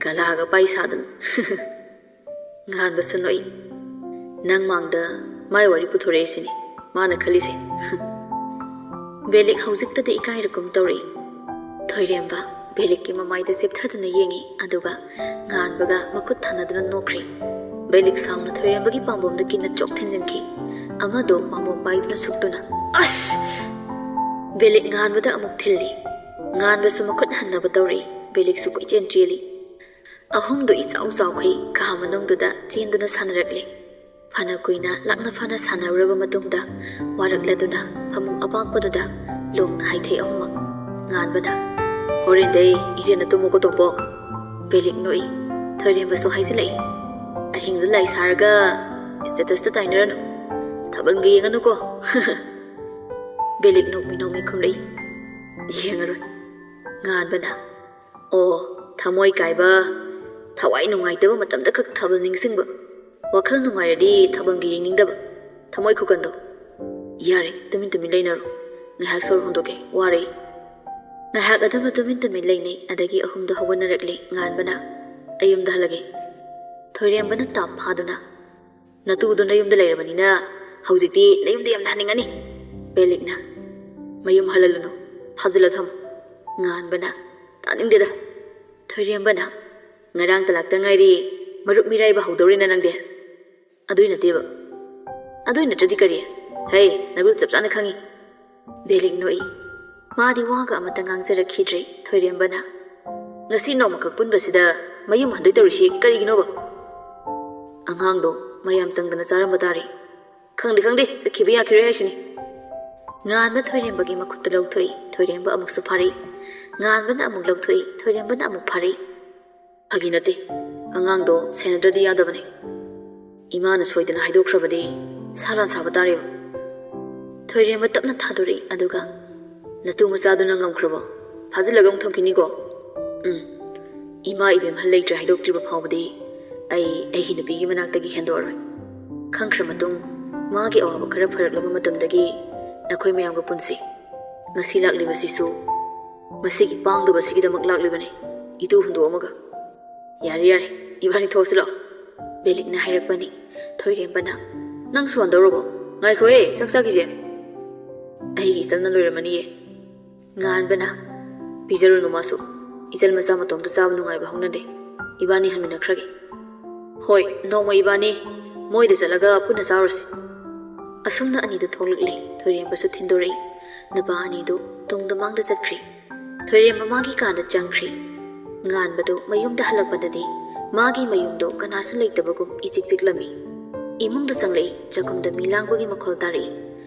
"ꯒꯂꯥꯒ ꯄꯥꯏ ꯁꯥꯗꯅ꯫" ꯉꯥꯟꯕꯁꯨ ꯅꯣꯛꯏ꯫ "ꯅꯪ ꯃꯥꯡꯗ ꯃꯥꯏ ꯋꯥꯔꯤ ꯄꯨꯊꯣꯔꯛꯏꯁꯤꯅꯤ ꯃꯥꯅ ꯈꯜꯂꯤꯁꯦ꯫" ꯕꯦꯂꯤꯛ ꯍꯧꯖꯤꯛꯇꯗ ꯏꯀꯥꯏꯔꯒꯨꯝ ꯇꯧꯔꯛꯏ꯫ "ꯊꯣꯏꯔꯦꯝꯕ, ꯕꯦꯂꯤꯛꯀꯤ ꯃꯃꯥꯏꯗ ꯆꯦꯞꯊꯗꯨꯅ ꯌꯦꯡꯉꯤ, ꯑꯗꯨꯒ ꯉꯥꯟꯕꯒ ꯃꯈꯨꯠ ꯊꯥꯅꯗꯨꯅ ꯅꯣꯛꯈ꯭ꯔꯤ꯫ ꯕꯦꯂꯤꯛ ꯁꯥꯎꯅ ꯊꯣꯏꯔꯦꯝꯕꯒꯤ ꯄꯥꯝꯕꯣꯝꯗ ꯀꯤꯟꯅ ꯆꯣꯛ ꯊꯤꯟꯖꯤꯟꯈꯤ꯫ ꯑꯃꯗꯣ ꯄꯥꯝꯕꯣꯝ ꯄꯥꯏꯗꯨꯅ ꯁꯨꯛꯇꯨꯅ, "ꯑꯁ!" ꯕꯦꯂꯤꯛ ꯉꯥꯟꯕꯗ ꯑꯃꯨꯛ ꯊꯤꯜꯂꯤ꯫ ꯉꯥꯟꯕꯁꯨ ꯃꯈꯨꯠ ꯍꯟꯅꯕ ꯇꯧꯔꯛꯏ꯫ ꯕꯦꯂꯤꯛꯁꯨ ꯀꯣꯏꯆꯦꯟ ꯆꯦꯜꯂꯤ꯫ ꯑꯍꯨꯝꯗꯨ ꯏꯆꯥꯎ ꯆꯥꯎꯈꯩ ꯀꯥ ꯃꯅꯨꯡꯗꯨꯗ ꯆꯦꯟꯗꯨꯅ ꯁꯥꯟꯅꯔꯛꯂꯦ꯫ ꯐꯅ ꯀꯨꯏꯅ ꯂꯥꯛꯅ ꯐꯅ ꯁꯥꯟꯅꯔꯨꯔꯕ ꯃꯇꯨꯡꯗ ꯋꯥꯔꯛꯂꯗꯨꯅ ꯐꯃꯨꯡ ꯑꯄꯥꯛꯄꯗꯨꯗ ꯂꯣꯡꯅ ꯍꯥꯏꯊꯩ ꯑꯍꯨꯝꯃꯛ꯫ ꯉꯥꯟꯕꯅ, "ꯍꯣꯔꯦꯟꯗꯩ ꯏꯔꯦꯟꯅ ꯇꯨꯝꯃꯨꯀꯣ, ꯇꯣꯝꯄꯣꯛ꯫" ꯕꯦꯂꯤꯛ ꯅꯣꯛꯏ꯫ ꯊꯣꯏꯔꯦꯝꯕꯁꯨ ꯍꯥꯏꯖꯤꯜꯂꯛꯏ, "ꯑꯍꯤꯡꯗ ꯂꯥꯏ ꯁꯥꯔꯒ ꯁ꯭ꯇꯦꯇꯁꯇ ꯇꯥꯏꯅꯔꯅꯨ꯫ ꯊꯥꯕꯜꯒ ꯌꯦꯡꯉꯅꯨꯀꯣ꯫" ꯕꯦꯂꯤꯛ ꯅꯣꯛꯃꯤ ꯅꯣꯛꯃꯤ ꯈꯨꯝꯂꯛꯏ, "ꯌꯦꯡꯉꯔꯣꯏ꯫" ꯉꯥꯟꯕꯅ, "ꯑꯣ, ꯊꯃꯣꯏ ꯀꯥꯏꯕ, ꯊꯋꯥꯏ ꯅꯨꯡꯉꯥꯏꯇꯕ ꯃꯇꯝꯗ ꯈꯛ ꯊꯥꯕꯜ ꯅꯤꯡꯁꯤꯡꯕ, ꯋꯥꯈꯜ ꯅꯨꯡꯉꯥꯏꯔꯗꯤ ꯊꯥꯕꯜꯒ ꯌꯦꯡꯅꯤꯡꯗꯕ, ꯊꯃꯣꯏ ꯈꯨꯀꯟꯗꯣ꯫ ꯌꯥꯔꯦ, ꯇꯨꯃꯤꯟ ꯇꯨꯃꯤꯟ ꯂꯩꯅꯔꯣ꯫ ꯉꯥꯏꯍꯥꯛ ꯁꯣꯔ ꯍꯣꯟꯗꯣꯛꯀꯦ, ꯋꯥꯔꯦ꯫" ꯉꯥꯏꯍꯥꯛ ꯑꯗꯨꯝꯅ ꯇꯨꯃꯤꯟ ꯇꯨꯃꯤꯟ ꯂꯩꯅꯩ꯫ ꯑꯗꯒꯤ ꯑꯍꯨꯝꯗꯣ ꯍꯧꯒꯠꯅꯔꯛꯂꯦ꯫ ꯉꯥꯟꯕꯅ, "ꯑꯩ ꯌꯨꯝꯗ ꯍꯜꯂꯒꯦ꯫" ꯊꯣꯏꯔꯦꯝꯕꯅ ꯇꯥꯞ ꯐꯥꯗꯨꯅ, "ꯅꯇꯨꯗꯣ ꯅꯌꯨꯝꯗ ꯂꯩꯔꯕꯅꯤꯅ ꯍꯧꯖꯤꯛꯇꯤ ꯅꯌꯨꯝꯗ ꯌꯥꯝ ꯍꯟꯅꯤꯡꯉꯅꯤ꯫" ꯕꯦꯂꯤꯛꯅ, "ꯃꯌꯨꯝ ꯍꯜꯍꯜꯂꯨꯅꯨ, ꯐꯥꯖꯤꯜꯂ ꯊꯝꯃꯨ꯫" ꯉꯥꯟꯕꯅ, "ꯇꯥꯅꯤꯡꯗꯦꯗ꯫" ꯊꯣꯏꯔꯦꯝꯕꯅ, "ꯉꯔꯥꯡꯇ ꯂꯥꯛꯇ ꯉꯥꯏꯔꯤ, ꯃꯔꯨꯞ ꯃꯤꯔꯥꯏꯕ ꯍꯧꯗꯧꯔꯤꯅ ꯅꯪꯗꯤ꯫ ꯑꯗꯨꯏ ꯅꯠꯇꯦꯕ꯫" "ꯑꯗꯨꯏ ꯅꯠꯇ꯭ꯔꯗꯤ ꯀꯔꯤ? ꯍꯩ, ꯅꯒꯨꯜ ꯆꯞ ꯆꯥꯅ ꯈꯪꯉꯤ꯫" ꯕꯦꯂꯤꯛ ꯅꯣꯛꯏ꯫ ꯃꯥꯗꯤ ꯋꯥꯒ ꯑꯃꯇ ꯉꯥꯡꯖꯔꯛꯈꯤꯗ꯭ꯔꯦ꯫ ꯊꯣꯏꯔꯦꯝꯕꯅ, "ꯉꯁꯤ ꯅꯣꯡꯃꯈꯛ ꯄꯨꯟꯕꯁꯤꯗ ꯃꯌꯨꯝ ꯍꯟꯗꯣꯏ ꯇꯧꯔꯤꯁꯤ ꯀꯔꯤꯒꯤꯅꯣꯕ? ꯑꯉꯥꯡꯗꯣ ꯃꯌꯥꯝ ꯆꯪꯗꯅ ꯆꯥꯔꯝꯕ ꯇꯥꯔꯦ꯫ ꯈꯪꯗꯦ, ꯈꯪꯗꯦ, ꯆꯠꯈꯤꯕ ꯌꯥꯈꯤꯔꯣꯏ ꯍꯥꯏꯁꯤꯅꯤ꯫" ꯉꯥꯟꯕ ꯊꯣꯏꯔꯦꯝꯕꯒꯤ ꯃꯈꯨꯠꯇ ꯂꯧꯊꯣꯛꯏ꯫ ꯊꯣꯏꯔꯦꯝꯕ ꯑꯃꯨꯛꯁꯨ ꯐꯥꯔꯛꯏ꯫ ꯉꯥꯟꯕꯅ ꯑꯃꯨꯛ ꯂꯧꯊꯣꯛꯏ꯫ ꯊꯣꯏꯔꯦꯝꯕꯅ ꯑꯃꯨꯛ ꯐꯥꯔꯛꯏ꯫ "ꯐꯥꯒꯤ ꯅꯠꯇꯦ꯫ ꯑꯉꯥꯡꯗꯣ ꯁꯦꯟꯅꯗ꯭ꯔꯗꯤ ꯌꯥꯗꯕꯅꯦ꯫ ꯏꯃꯥꯅ ꯁꯣꯏꯗꯅ ꯍꯥꯏꯗꯣꯛꯈ꯭ꯔꯕꯗꯤ ꯁꯥ ꯂꯥꯟ ꯁꯥꯕ ꯇꯥꯔꯦꯕ꯫" ꯊꯣꯏꯔꯦꯝꯕ ꯇꯞꯅ ꯊꯥꯗꯣꯔꯛꯏ, ꯑꯗꯨꯒ, "ꯅꯇꯨ ꯃꯆꯥꯗꯨꯅ ꯉꯝꯈ꯭ꯔꯕꯣ? ꯐꯥꯖꯤꯜꯂꯒ ꯑꯃꯨꯛ ꯊꯝꯈꯤꯅꯤꯀꯣ?" "ꯎꯝ꯫ ꯏꯃꯥ ꯏꯕꯦꯝꯍꯜ ꯂꯩꯇ꯭ꯔꯦ ꯍꯥꯏꯗꯣꯛꯇ꯭ꯔꯤꯕ ꯐꯥꯎꯕꯗꯤ ꯑꯩ ꯑꯩꯒꯤ ꯅꯨꯄꯤꯒꯤ ꯃꯅꯥꯛꯇꯒꯤ ꯍꯦꯟꯗꯣꯛꯑꯔꯣꯏ꯫ ꯈꯪꯈ꯭ꯔ ꯃꯇꯨꯡ, ꯃꯥꯒꯤ ꯑꯋꯥꯕ ꯈꯔ ꯐꯔꯛꯂꯕ ꯃꯇꯝꯗꯒꯤ ꯅꯈꯣꯏ ꯃꯌꯥꯝꯒ ꯄꯨꯟꯁꯤ꯫ ꯉꯁꯤ ꯂꯥꯛꯂꯤꯕꯁꯤꯁꯨ ꯃꯁꯤꯒꯤ ꯄꯥꯡꯗꯕꯁꯤꯒꯤꯗꯃꯛ ꯂꯥꯛꯂꯤꯕꯅꯤ, ꯏꯇꯨ ꯍꯨꯟꯗꯣꯛꯑꯝꯃꯒ꯫" "ꯌꯥꯔꯦ, ꯌꯥꯔꯦ, ꯏꯕꯥꯅꯤ ꯊꯣꯛꯑꯁꯤ ꯂꯥꯛꯑꯣ꯫" ꯕꯦꯂꯤꯛꯅ ꯍꯥꯏꯔꯛꯄꯅꯤ꯫ ꯊꯣꯏꯔꯦꯝꯕꯅ, "ꯅꯪꯁꯨ ꯍꯟꯗꯧꯔꯕꯣ? ꯉꯥꯏꯈꯣꯍꯦ, ꯆꯥꯛ ꯆꯥꯈꯤꯁꯦ꯫" "ꯑꯩꯒꯤ ꯏꯆꯜꯅ ꯂꯣꯏꯔꯝꯃꯅꯤꯌꯦ꯫" ꯉꯥꯟꯕꯅ, "ꯄꯤꯖꯔꯨꯅꯨ ꯃꯥꯁꯨ꯫ ꯏꯆꯜ ꯃꯆꯥ ꯃꯇꯣꯝꯇ ꯆꯥꯕ ꯅꯨꯡꯉꯥꯏꯕ ꯍꯧꯅꯗꯦ꯫ ꯏꯕꯥꯅꯤ ꯍꯟꯃꯤꯟꯅꯈ꯭ꯔꯒꯦ꯫ ꯍꯣꯏ, ꯅꯣꯡꯃ ꯏꯕꯥꯅꯤ ꯃꯣꯏꯗ ꯆꯠꯂꯒ ꯄꯨꯟꯅ ꯆꯥꯔꯨꯁꯤ꯫ ꯑꯁꯨꯝꯅ ꯑꯅꯤꯗꯨ ꯊꯣꯛꯂꯛꯂꯦ꯫ ꯊꯣꯏꯔꯦꯝꯕꯁꯨ ꯊꯤꯟꯗꯣꯔꯛꯏ꯫ ꯅꯨꯄꯥ ꯑꯅꯤꯗꯨ ꯇꯨꯡꯗ ꯃꯥꯡꯗ ꯆꯠꯈ꯭ꯔꯦ꯫ ꯊꯣꯏꯔꯦꯝꯕ ꯃꯥꯒꯤ ꯀꯥꯗ ꯆꯪꯈ꯭ꯔꯦ꯫ ꯉꯥꯟꯕꯗꯨ ꯃꯌꯨꯝꯗ ꯍꯜꯂꯛꯄꯗꯗꯤ ꯃꯥꯒꯤ ꯃꯌꯨꯝꯗꯣ ꯀꯅꯥꯁꯨ ꯂꯩꯇꯕꯒꯨꯝ ꯏꯆꯤꯛ ꯆꯤꯛꯂꯝꯃꯤ꯫ ꯏꯃꯨꯡꯗ ꯆꯪꯂꯛꯏ꯫ ꯆꯥꯛꯈꯨꯝꯗ ꯃꯤ ꯂꯥꯡꯕꯒꯤ ꯃꯈꯣꯜ ꯇꯥꯔꯛꯏ꯫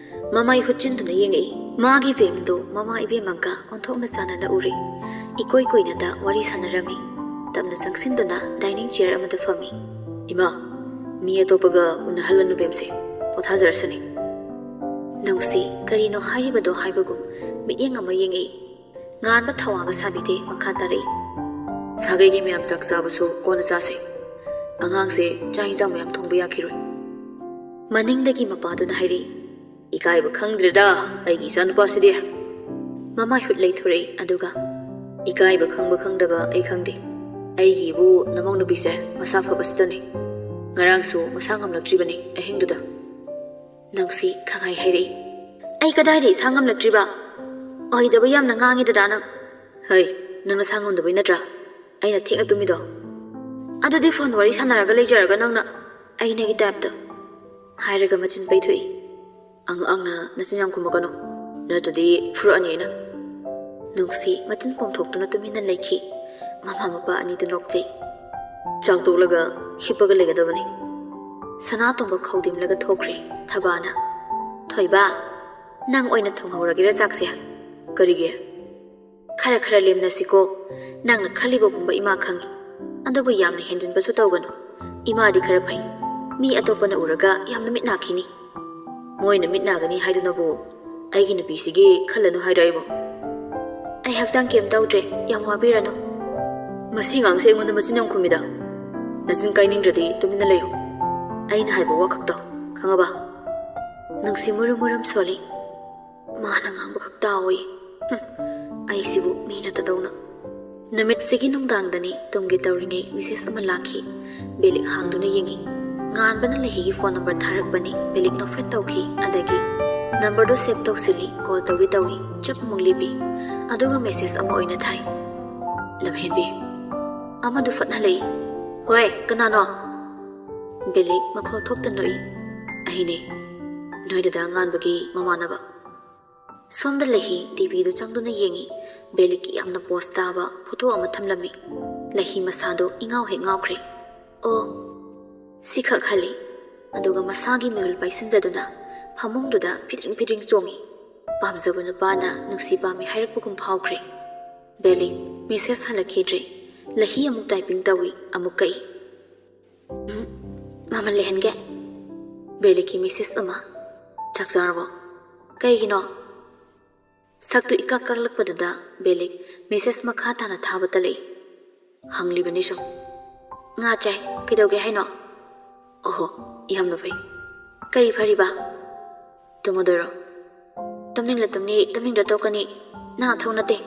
ꯃꯃꯥꯏ ꯍꯨꯠꯆꯤꯟꯗꯨꯅ ꯌꯦꯡꯉꯛꯏ꯫ ꯃꯥꯒꯤ ꯚꯦꯝꯗꯨ ꯃꯃꯥ ꯏꯕꯦꯝꯃꯒ ꯑꯣꯟꯊꯣꯛꯅ ꯆꯥꯟꯅꯅ ꯎꯔꯦ꯫ ꯏꯀꯣꯏ ꯀꯣꯏꯅꯗ ꯋꯥꯔꯤ ꯁꯥꯟꯅꯔꯝꯃꯤ꯫ ꯇꯞꯅ ꯆꯪꯁꯤꯟꯗꯨꯅ dining chair ꯑꯃꯗ ꯐꯝꯃꯤ꯫ "ꯏꯃꯥ, ꯃꯤ ꯑꯇꯣꯞꯄꯒ ꯎꯅꯍꯜꯂꯅꯨ ꯕꯦꯝꯁꯦ, ꯄꯣꯊꯥꯖꯔꯁꯅꯤ꯫" ꯅꯨꯡꯁꯤ ꯀꯔꯤꯅꯣ ꯍꯥꯏꯔꯤꯕꯗꯣ ꯍꯥꯏꯕꯒꯨꯝ ꯃꯤꯠꯌꯦꯡ ꯑꯃ ꯌꯦꯡꯉꯛꯏ꯫ ꯉꯥꯟꯕ ꯊꯋꯥꯒ ꯁꯥꯕꯤꯗꯦ, ꯃꯈꯥ ꯇꯥꯔꯛꯏ꯫ "ꯁꯥꯒꯩꯒꯤ ꯃꯌꯥꯝ ꯆꯥꯛ ꯆꯥꯕꯁꯨ ꯀꯣꯟꯅ ꯆꯥꯁꯦ꯫ ꯑꯉꯥꯡꯁꯦ ꯆꯥꯛ ꯏꯟꯖꯥꯡ ꯃꯌꯥꯝ ꯊꯣꯡꯕ ꯌꯥꯈꯤꯔꯣꯏ꯫" ꯃꯅꯤꯡꯗꯒꯤ ꯃꯄꯥꯗꯨꯅ ꯍꯥꯏꯔꯛꯏ꯫ "ꯏꯀꯥꯏꯕ ꯈꯪꯗ꯭ꯔꯦꯗ ꯑꯩꯒꯤ ꯏꯆꯥꯅꯨꯄꯥꯁꯤꯗꯤ꯫" ꯃꯃꯥꯏ ꯍꯨꯠ ꯂꯩꯊꯣꯔꯛꯏ, ꯑꯗꯨꯒ, "ꯏꯀꯥꯏꯕ ꯈꯪꯕ ꯈꯪꯗꯕ ꯑꯩ ꯈꯪꯗꯦ꯫ ꯑꯩꯒꯤꯕꯨ ꯅꯃꯧ ꯅꯨꯄꯤꯁꯦ ꯃꯁꯥ ꯐꯕꯁꯤꯗꯅꯤ꯫ ꯉꯔꯥꯡꯁꯨ ꯃꯁꯥ ꯉꯝꯂꯛꯇ꯭ꯔꯤꯕꯅꯤ ꯑꯍꯤꯡꯗꯨꯗ꯫" ꯅꯨꯡꯁꯤ ꯈꯪꯍꯥꯏ ꯍꯥꯏꯔꯛꯏ꯫ "ꯑꯩ ꯀꯗꯥꯏꯗ ꯏꯁꯥ ꯉꯝꯂꯛꯇ꯭ꯔꯤꯕ? ꯑꯣꯏꯗꯕ ꯌꯥꯝꯅ ꯉꯥꯡꯉꯤ ꯗꯗꯥ ꯅꯪ꯫" "ꯍꯩ, ꯅꯪ ꯅꯁꯥ ꯉꯝꯗꯕꯩ ꯅꯠꯇ꯭ꯔꯥ ꯑꯩꯅ ꯊꯦꯡꯅ ꯇꯨꯝꯃꯤꯗꯣ?" "ꯑꯗꯨꯗꯤ ꯐꯣꯟ ꯋꯥꯔꯤ ꯁꯥꯟꯅꯔꯒ ꯂꯩꯖꯔꯒ ꯅꯪꯅ ꯑꯩꯅꯒꯤ ꯇꯥꯏꯞꯇ," ꯍꯥꯏꯔꯒ ꯃꯆꯤꯟ ꯄꯩꯊꯣꯛꯏ꯫ "ꯑꯉꯥꯡꯅ ꯅꯆꯤꯟ ꯌꯥꯝ ꯈꯨꯝꯃꯛꯀꯅꯨ, ꯅꯠꯇ꯭ꯔꯗꯤ ꯐꯨꯔꯛꯑꯅꯤ ꯑꯩꯅ꯫" ꯅꯨꯡꯁꯤ ꯃꯆꯤꯟ ꯄꯣꯝꯊꯣꯛꯇꯨꯅ ꯇꯨꯃꯤꯟꯅ ꯂꯩꯈꯤ꯫ ꯃꯃꯥ ꯃꯄꯥ ꯑꯅꯤꯗꯨ ꯅꯣꯛꯆꯩ꯫ "ꯆꯥꯛ ꯇꯣꯛꯂꯒ ꯍꯤꯞꯄꯒ ꯂꯩꯒꯗꯕꯅꯤ꯫" ꯁꯅꯥꯇꯣꯝꯕ ꯈꯧꯗꯤꯝꯂꯒ ꯊꯣꯛꯈ꯭ꯔꯦ꯫ ꯊꯕꯥꯅ, "ꯊꯣꯏꯕ, ꯅꯪ ꯑꯣꯏꯅ ꯊꯣꯡꯍꯧꯔꯒꯦꯔꯥ ꯆꯥꯛꯁꯦ?" "ꯀꯔꯤꯒꯤ?" "ꯈꯔ ꯈꯔ ꯂꯦꯝꯅꯁꯤꯀꯣ꯫ ꯅꯪꯅ ꯈꯜꯂꯤꯕ ꯄꯨꯝꯕ ꯏꯃꯥ ꯈꯪꯏ꯫ ꯑꯗꯨꯕꯨ ꯌꯥꯝꯅ ꯍꯦꯟꯖꯤꯟꯕꯁꯨ ꯇꯧꯒꯅꯨ꯫ ꯏꯃꯥꯗꯤ ꯈꯔ ꯐꯩ꯫ ꯃꯤ ꯑꯇꯣꯞꯄꯅ ꯎꯔꯒ ꯌꯥꯝꯅ ꯃꯤꯠ ꯅꯥꯈꯤꯅꯤ꯫" "ꯃꯣꯏꯅ ꯃꯤꯠ ꯅꯥꯒꯅꯤ ꯍꯥꯏꯗꯨꯅꯕꯨ ꯑꯩꯒꯤ ꯅꯨꯄꯤꯁꯤꯒꯤ ꯈꯜꯂꯅꯨ ꯍꯥꯏꯔꯣ ꯑꯩꯕꯨ?" "ꯑꯩ ꯍꯛꯆꯥꯡ ꯀꯩꯝ ꯇꯧꯗ꯭ꯔꯦ, ꯌꯥꯝ ꯋꯥꯕꯤꯔꯅꯨ꯫" "ꯃꯁꯤ ꯉꯥꯡꯁꯦ ꯑꯩꯉꯣꯟꯗ ꯃꯆꯤꯟ ꯌꯥꯝ ꯈꯨꯝꯃꯤꯗ꯫ ꯅꯆꯤꯟ ꯀꯥꯏꯅꯤꯡꯗ꯭ꯔꯗꯤ ꯇꯨꯃꯤꯟꯅ ꯂꯩꯌꯨ꯫ ꯑꯩꯅ ꯍꯥꯏꯕ ꯋꯥ ꯈꯛꯇ ꯈꯪꯉꯕ?" ꯅꯨꯡꯁꯤ ꯃꯨꯔꯨꯝ ꯃꯨꯔꯨꯝ ꯁꯣꯜꯂꯤ꯫ ꯃꯥꯅ ꯉꯥꯡꯕ ꯈꯛ ꯇꯥꯎꯏ꯫ ꯍꯨꯝ, ꯑꯩꯁꯤꯕꯨ ꯃꯤ ꯅꯠꯇꯗꯧꯅ꯫ ꯅꯨꯃꯤꯠꯁꯤꯒꯤ ꯅꯨꯡꯗꯥꯡꯗꯅꯤ ꯇꯨꯝꯒꯦ ꯇꯧꯔꯤꯉꯩ message ꯑꯃ ꯂꯥꯛꯈꯤ꯫ ꯕꯦꯂꯤꯛ ꯍꯥꯡꯗꯨꯅ ꯌꯦꯡꯉꯤ꯫ ꯉꯥꯟꯕꯅ ꯂꯩꯍꯤꯒꯤ phone number ꯊꯥꯔꯛꯄꯅꯤ꯫ ꯕꯦꯂꯤꯛ ꯅꯣꯛꯐꯦꯠ ꯇꯧꯈꯤ꯫ ꯑꯗꯒꯤ numberꯗꯨ save ꯇꯧꯁꯤꯜꯂꯤ꯫ Call ꯇꯧꯒꯦ ꯇꯧꯏ꯫ ꯆꯞ ꯑꯃꯨꯛ ꯂꯦꯞꯄꯤ꯫ ꯑꯗꯨꯒ message ꯑꯃ ꯑꯣꯏꯅ ꯊꯥꯏ꯫ "ꯂꯝꯍꯦꯟꯕꯤ, ꯑꯃꯗꯨ ꯐꯠꯅ ꯂꯩ꯫ ꯍꯣꯏ, ꯀꯅꯥꯅꯣ?" ꯕꯦꯂꯤꯛ ꯃꯈꯣꯜ ꯊꯣꯛꯇ ꯅꯣꯛꯏ꯫ "ꯑꯩꯅꯦ, ꯅꯣꯏ ꯗꯗꯥ ꯉꯥꯟꯕꯒꯤ ꯃꯃꯥꯟꯅꯕ꯫" ꯁꯣꯝꯗ ꯂꯩꯍꯤ ꯇꯤꯚꯤꯗꯨ ꯆꯪꯗꯨꯅ ꯌꯦꯡꯉꯤ꯫ ꯕꯦꯂꯤꯛꯀꯤ ꯌꯥꯝꯅ ꯄꯣꯁ ꯇꯥꯕ ꯐꯣꯇꯣ ꯑꯃ ꯊꯝꯂꯝꯃꯤ꯫ ꯂꯩꯍꯤ ꯃꯁꯥꯗꯨ ꯏꯉꯥꯎ ꯍꯦꯛ ꯉꯥꯎꯈ꯭ꯔꯦ꯫ "ꯑꯣ, ꯁꯤꯈꯛ ꯈꯜꯂꯤ꯫" ꯑꯗꯨꯒ ꯃꯁꯥꯒꯤ ꯃꯤꯍꯨꯜ ꯄꯥꯏꯁꯤꯟꯖꯗꯨꯅ ꯐꯃꯨꯡꯗꯨꯗ ꯐꯤꯗ꯭ꯔꯤꯡ ꯐꯤꯗ꯭ꯔꯤꯡ ꯆꯣꯡꯉꯤ꯫ ꯄꯥꯝꯖꯕ ꯅꯨꯄꯥꯅ ꯅꯨꯡꯁꯤ ꯄꯥꯝꯃꯤ ꯍꯥꯏꯔꯛꯄꯒꯨꯝ ꯐꯥꯎꯈ꯭ꯔꯦ꯫ ꯕꯦꯂꯤꯛ ꯃꯦꯁꯦꯖ ꯍꯜꯂꯛꯈꯤꯗ꯭ꯔꯦ꯫ ꯂꯩꯍꯤ ꯑꯃꯨꯛ ꯇꯥꯏꯄꯤꯡ ꯇꯧꯏ, ꯑꯃꯨꯛ ꯀꯛꯏ꯫ "ꯎꯝ, ꯃꯃꯜ ꯂꯩꯍꯟꯒꯦ꯫" ꯕꯦꯂꯤꯛꯀꯤ ꯃꯦꯁꯦꯖ ꯑꯃ꯫ "ꯆꯥꯛ ꯆꯥꯔꯕꯣ?" "ꯀꯩꯒꯤꯅꯣ?" ꯁꯛꯇꯨ ꯏꯀꯥꯛ ꯀꯥꯛꯂꯛꯄꯗꯨꯗ ꯕꯦꯂꯤꯛ ꯃꯦꯁꯦꯖ ꯃꯈꯥ ꯇꯥꯅ ꯊꯥꯕ ꯇꯜꯂꯛꯏ꯫ "ꯍꯪꯂꯤꯕꯅꯤ ꯁꯨꯝ꯫" "ꯉꯥ ꯆꯥꯏ, ꯀꯩꯗꯧꯒꯦ ꯍꯥꯏꯅꯣ?" "ꯑꯣꯍꯣ, ꯌꯥꯝꯅ ꯐꯩ꯫" "ꯀꯔꯤ ꯐꯔꯤꯕ?" "ꯇꯨꯝꯃꯗꯣꯏꯔꯣ?" "ꯇꯨꯝꯅꯤꯡꯂ ꯇꯨꯝꯅꯤ, ꯇꯨꯝꯅꯤꯡꯗ꯭ꯔ ꯇꯣꯛꯀꯅꯤ꯫ ꯅꯪ ꯅꯊꯧ ꯅꯠꯇꯦ꯫"